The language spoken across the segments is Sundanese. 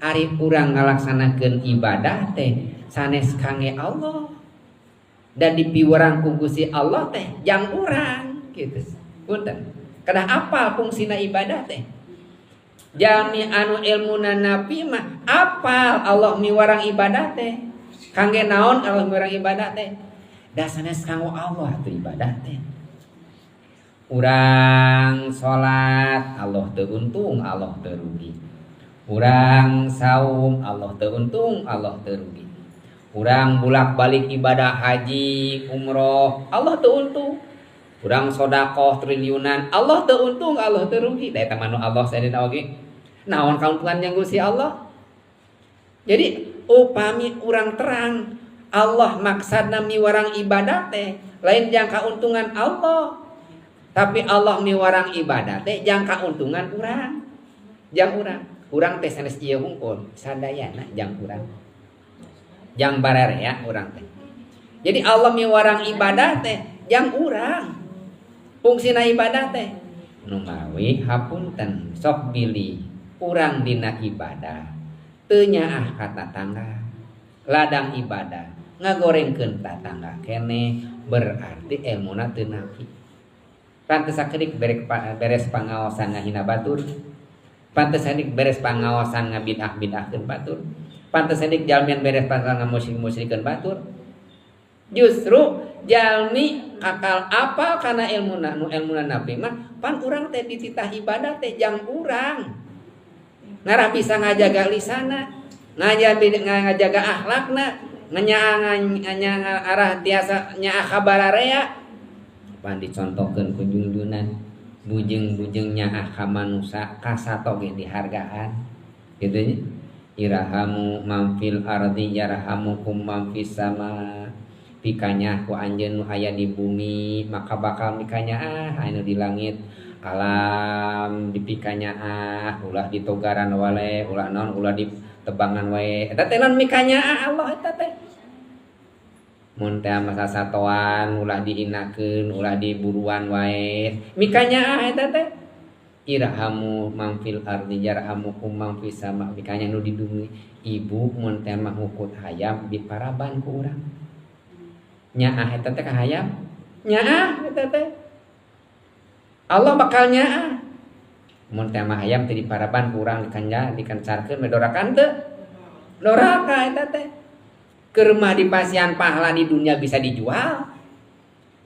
Ari urang ngalaksanakeun ibadah teh sanes kangge Allah dan dipiwarang ku Gusti Allah teh jang urang gitu. Punten. Kedah apal fungsina ibadah teh. Jalmi anu ilmuna napi mah apal Allah miwarang ibadah teh. Kangge naon Allah miwarang ibadah teh? Da sanes kanggo Allah atuh ibadah teh. Urang salat Allah teu untung, Allah teu rugi. Urang saum Allah teu untung, Allah teu rugi. Urang bolak-balik ibadah haji, umroh, Allah teu untung. Urang sodakoh triliunan, Allah teu untung, Allah teu rugi. Da eta mah nu Allah sadina oge. Naon kauntungan yang Gusti Allah? Jadi upami urang terang Allah maksadna miwarang ibadah teh lain jang kauntungan Allah. Tapi Allah miwarang ibadah teh jang kauntungan urang. Jang urang. Urang teh sanes ieu hungkul, sadayana jang urang. Jang bararea urang teh. Jadi Allah miwarang ibadah teh jang urang. Fungsina ibadah teh nu mawi hapunten sok bilih urang dina ibadah teu nyaah ka tatangga. Ladang ibadah ngagorengkeun tatangga keneh berarti elmuna teu napi. Pantes sakedik beres pangaosan ngahina batur. Pantes sakedik beres pangaosan ngabid'ah-bid'ahkeun batur. Pantes sakedik jalmian beres pangaosan ngamusyrik-musyrikeun batur. Justru jalmi akal apal kana ilmuna nu ilmuna napi mah pan urang teh dititah ibadah teh jang urang. Ngarah bisa ngajaga lisana, ngajaga akhlakna, nanya arah tiasa nyaah kabararea. Pan dicontohkeun ku junjunan bujeng-bujeng nyaah ka manusa kasato ge dihargaan kitu nya. Irhamu man fil ardi yarhamukum man fis sama. Pikanya ku anjeun nu aya di bumi maka bakal mikanyaah anu di langit. Alam dipikanyaah ulah ditogaran wale ulah naon ulah ditebangan wae eta teh naon mikanyaah Allah eta teh. Mun teh masa satoan ulah dihinakeun ulah diburuan wae mikanyaah eta teh. Irhamu man fil ardi yarhamukum man fis sama. Mikanya nu di bumi. Ibu mun teh mah ngukut hayam diparaban ku urang. Nyaah eta teh ka hayam, nyaah eta teh Allah bakal nyaah. Mun teh mah hayam teh diparaban ku urang dikancarkeun we dorakan teu doraka eta teh. Keur mah dipasihan pahala di dunia bisa dijual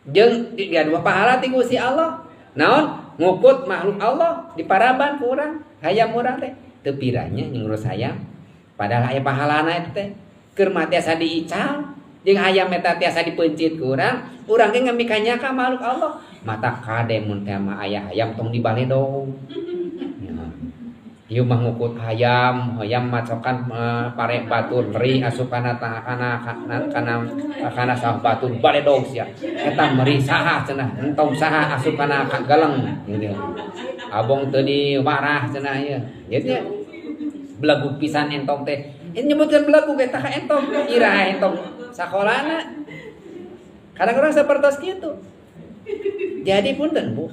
jeung dia dua pahala ti Gusti Allah. Naon ngukut makhluk Allah diparaban ku urang hayam urang teh teu piranya ngurus hayam padahal aya pahalana eta teh. Keur mah tiasa diical jeung hayam eta tiasa dipeuncit ku urang, urang ge ngamikanya ka makhluk Allah. Mata kade mun teh mah aya hayam tong dibaledog. Ieu mah ngukut hayam, hayam macokan pare batur meri asup kana kana kana kana sawah batur baledog sia. Eta meri saha cenah, entong saha asup kana ka galeng gitu. Abong teu diwarah cenah ieu. Gitu ya. Belagu pisan entong teh. Ini nyebutkeun belagu eta ka entong, iraha entong sakolana. Kadang orang sapertos kitu. Jadi punten Bu,